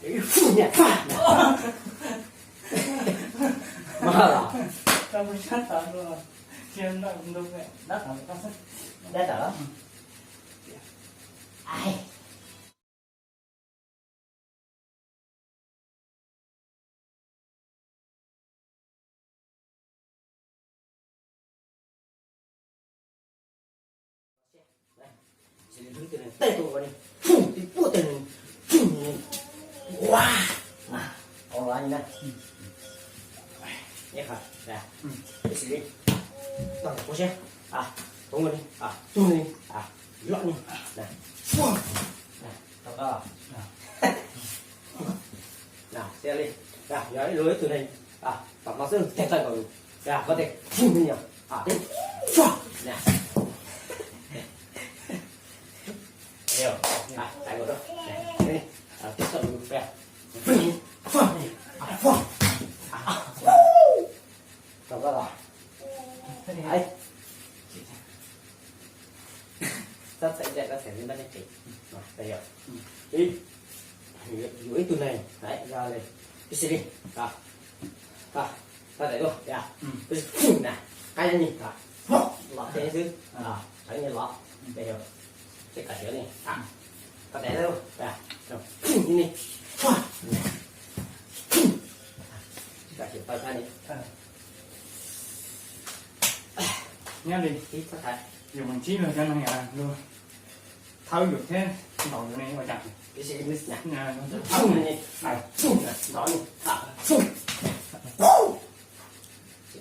Ib fwj niam faj. Mas los. Dab tawm. Ai. Tej tus ua li, pum, tib puag tej nws, pum, ua, ua li na. Ib qho, ib xis li, tau kuv siab, tus ua li, tus ua li, loj li, tau tau. Na, xia li, yog ib lub ib tug neeg, tom no xwb teg tawm nkaus, koj tes, pum, ni, tib, pum, na. Ayo, txais nkaus rau, tib txoj lus, pum, pum, pum. Tau koj los. Ai. Txhob txhais ib daim, txhob txhais ib daim, nej qiv. Ib, yuav ib tug neeg, yog li, ib xis li, txhob txhais tuaj, yog, na, qaib ni, los tej xwb, sawv ni los, seb kom xyov ni, txhob txhais tuaj, ni, seb kom xyov tau sab ni. Nyob li, yus mus ntsib luag cov neeg luag thawb yus thiab ntaus yus ne ua cas? Tsis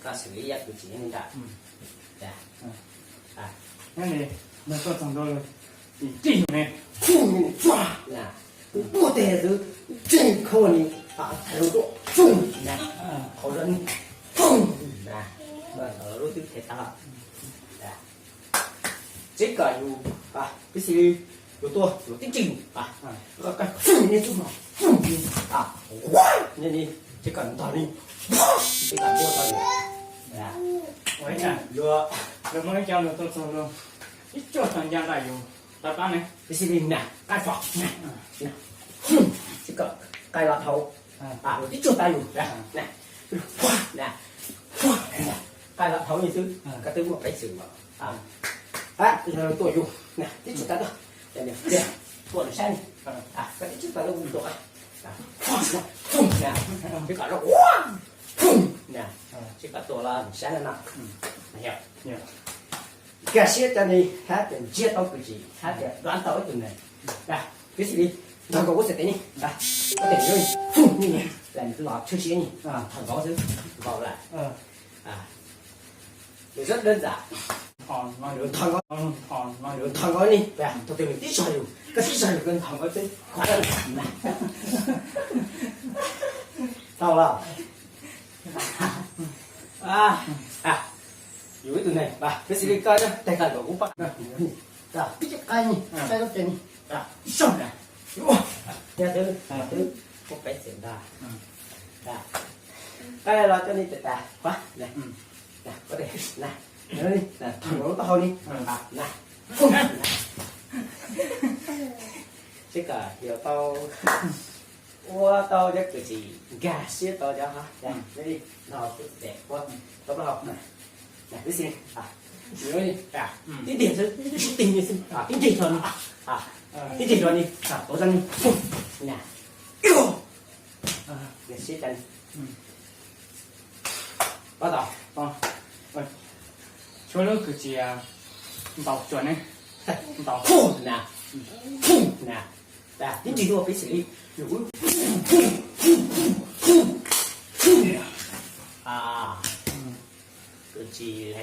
koj xws li ib yam kwv tsis li ntawd. Nyob li, luag tuaj txog ntua luag tim tij yus ne, na, kuv puag teg xwb, tseem kho ni, thaum luag tuaj, na, qhov zog ni, na, lub twb phem tag. Tsis kom yus, pib xws li yus tuaj yus tib tsis, koj koj nej tub no, nej ni, tsis kom ntog li, tsis kom tuaj tau yus. Luag, luag muaj ib co luag tuaj txog luag ib cuaj tau ncaj nraim yus tau qab ne, pib xws li na, qaib fo, tsis kom qaib los dhau, luag tib cuag tau yus, na, qaib los dhau li xwb, koj twb muaj peev xwm mas. Yog luag tuaj yus, na, tib cuag tau tuaj, tuaj lawm saib ni, koj tib cuag tau lub tuaj, tsis kom, tsis kom tuaj los saib no no. Nkag siab cov ni hab tias ntsiab tau kwv tsis hab tias dlaab tau ib tug neeg. Pib xws li ntog nkaus kuv txhais tes ni, koj tes ni, los tshwj siab ni, ntog nkaus xwb, nkaus lawm. Nws rất đơn giản. Nws ntog nkaus, nws ntog nkaus ni, thaum twg nws tib zog yus, koj tib zog yus koj ntog nkaus xwb, qhov na. Tau los. Yus ib tug neeg, pib xws li koj teg tag nkaus kuv pab, tib cuag qaib ni, qaib lub teg ni, ib zog na, yog twb, twb muaj peev xwm ntag. Qaib los coj ni tas tas, na, ntog nkaus lub taub hau ni, na, seb kom yus tau ua tau cov kwv tsis nkag siab tau cov hov, na, li no kuv tes ua tau taub hau, na, pib xws li, tib ntig xwb, tib ntig xwb, tib ntig rau ni, tib ntig rau ni, tau zoo ni, na, nkag siab cov ni. Pab tau, tshuav lub kwv tsis ntaus cuam ne, ntaus, na, na, tib nrig tuaj pib xws li, kwv tsis,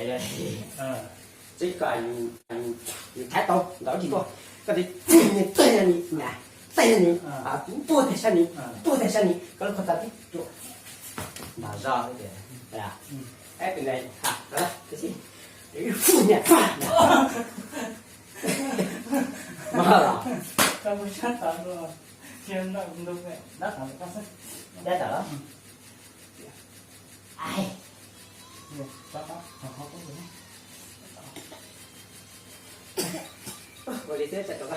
tsis kom yus thaiv tau ntaus ib tug tuaj, koj teg ni, na, teg ni, puag teg sab ni, puag teg sab ni, koj lub khuj tau tib tuaj. Ntaus zog li tias, ib tug neeg, ib fwj niam faj, mas los, dab tawm los, ua li xwb tsis tau.